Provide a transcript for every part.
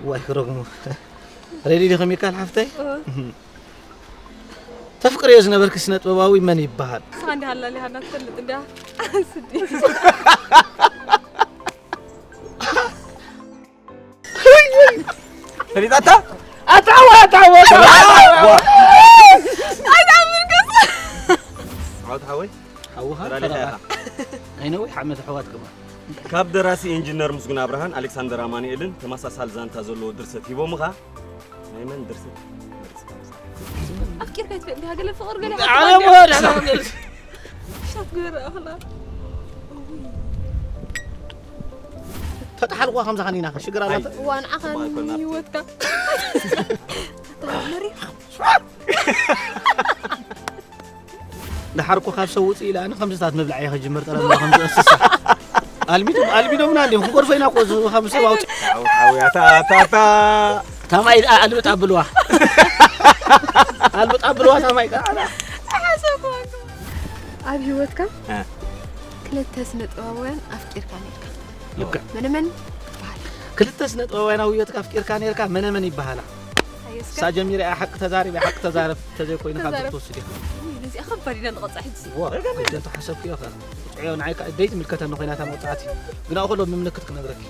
ዋይ ክረግሙ። ሬዲ ዲኹም ይካል ሓፍተይ? ተፍቅርዮ ዝነበርኪ ስነ ጥበባዊ መን ይበሃል? ንስኻ እንዲህ ኣላሊኻና ትፈልጥ እንዲያ። ስዲ። ፈሊጣታ? ኣታዋ ኣታዋ። ዓወት ሓወይ። ሓውኻ ተራሊኻ ኢኻ። ኣይነዊሕ ዓመት ኣሕዋት ግባ። ካብ ደራሲ ኢንጂነር ምስጉን ኣብርሃን ኣሌክሳንደር ኣማኑኤልን ተመሳሳሊ ዛንታ ዘለዎ ድርሰት ሂቦምኻ፣ ናይ መን ድርሰት መሪጽካ? ኣፍቂርካ ይትፈልጥ እንዲኻ ገለ ፍቕር ገለ ዓለም ወድ ዓለም ወድ። ሻት ግበር ኣኽላ ተጣሓልኳ ከምዛ ኸኒና ሽግር ኣላት። ዋን ዓኻን ህይወትካ መሪ ድሓር እኮ ካብ ሰብ ውፅእ ኢለ ኣነ ከምዚታት ምብላዕ እየ ከጅምር ጠረ ከምዚ እንስሳ ኣልሚዶም ኣልሚዶምና እንዲም ክንጎድፎ ኢና እኮ እዚ ከም ሰብ ኣውፅእ ሓውያ ታታታ ታማይ ኣልብጥ ኣብልዋ ኣልብጥ ኣብልዋ ታማይ ኣብ ህይወትካ ክልተ ስነ ጥበባውያን ኣፍቂርካ ነርካ ልክዕ መነመን ይበሃል ክልተ ስነ ጥበባውያን ኣብ ህይወትካ ኣፍቂርካ ነርካ መነመን ይበሃላ ኣየስካ እሳ ጀሚረ እያ ሓቂ ተዛሪብ እያ ሓቂ ተዛረብ ተዘይኮይኑ ካብ ክትወስድ ኢኻ ነዚኣ ከባድ ኢና ንቐፃ ሕጂ ዋ ክልተ እንተሓሰብክዮ ከ ፅዕዮ ንዓይ ከዓ ደይ ትምልከተኒ ኮይና እታ መውፃዕቲ ግና ከሎ ምምልክት ክነግረኪ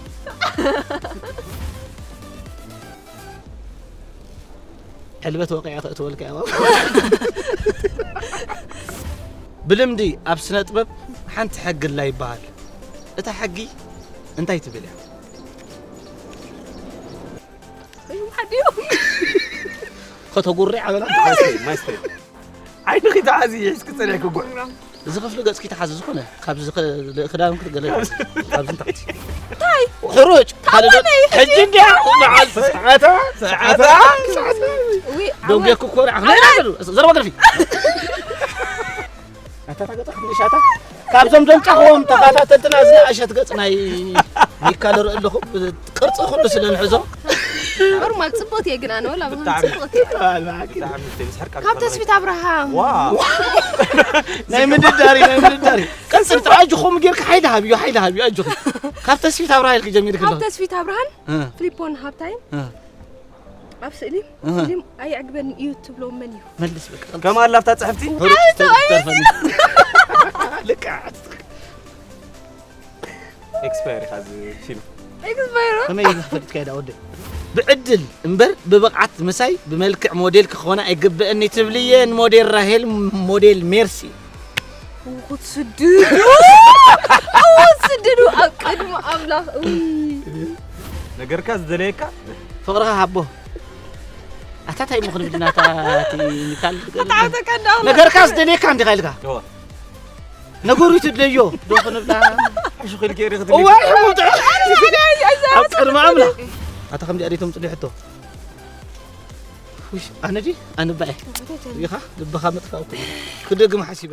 ሕልበት ወቂዐ ከእትወልካ እያ ብልምዲ ኣብ ስነ ጥበብ ሓንቲ ሕጊ ኣላ ይበሃል እታ ሕጊ እንታይ ትብል እያ ከተጉሪ ዓበላ ማይስተይ ማይስተይ ዓይንኺ ተዓዚ ሒዝኪ ጸኒሕኪ ጉዕ እዚ ክፍሊ ገጽኪ ተሓዚ ዝኾነ ካብዚ ክዳን ክትገለ ካብዚ ንታሕቲ እንታይ ሕሩጭ ካልእ ሕጂ እንዲያ በዓል ሰዓታ ሰዓታ ደንጌኩ ኮራ ዘረባ ገርፊ ኣታ ታገጣ ክንሻታ ካብዞም ዘምጻኹም ተኸታተልትና ዝነኣሸት ገጽ ናይ ሚካል ርኢ ኣለኹ ቅርጺ ኩሉ ስለ ንሕዞ ኖርማል ጽቡቕቲ እየ ግን ኣነ ወላ ብጣዕሚ ጽቡቕቲ እየ ብጣዕሚ ምስ ሕርቃ ካብ ተስፊት ኣብርሃም ዋው ናይ ምድዳሪ ናይ ምድዳሪ ቀጽል ጥራይ ኣጆኹም ጌርካ ሓይሊ ሃብዮ ሓይሊ ሃብዮ ኣጆኹም ካብ ተስፊት ኣብርሃ ኢልክ ጀሚርክ ካብ ኣለኹ ተስፊት ኣብርሃን ፍሊፖን ሃብታይን ኣብ ስእሊ ስሊም ኣየዕግበን እዩ ትብሎ መን እዩ መልስ በቃ ከም ኣላ ኣብታ ጽሕፍቲ ሕሩጭ ተርፈኒ ልክዓት ኤክስፓየር ኢኻ እዚ ፊልም ኤክስፓየር ከመይ ኢልካ ፈሊጥካ ኢዳ ወደ ብዕድል እምበር ብብቕዓት ምሳይ ብመልክዕ ሞዴል ክኾነ ኣይግብእኒ ትብልየ ንሞዴል ራሄል ሞዴል ሜርሲ ክትስድዱ ክትስድዱ ኣብ ቅድሚ ኣምላኽ እውይ ነገርካ ዝደለየካ ፍቕርኻ ሃቦ ኣታ ታይ ምኽን ብድናታ ቲኒካል ተዓውተካ እንዳኹ ነገርካ ዝደልየካ እንዲኻ ኢልካ እወ ነገሩ ትደልዮ ዶ ክንብላ ሽኺል ጌሪ እዋ ክትብል ይሙት ኣብ ቅድሚ ኣምላኽ ኣታ ከምዚ ኣደይቶም ጽሊሕቶ ውሽ ኣነ ዲ ኣነ ባይ ኢኻ ልብኻ መጥፋእኩ ክደግም ሓሲበ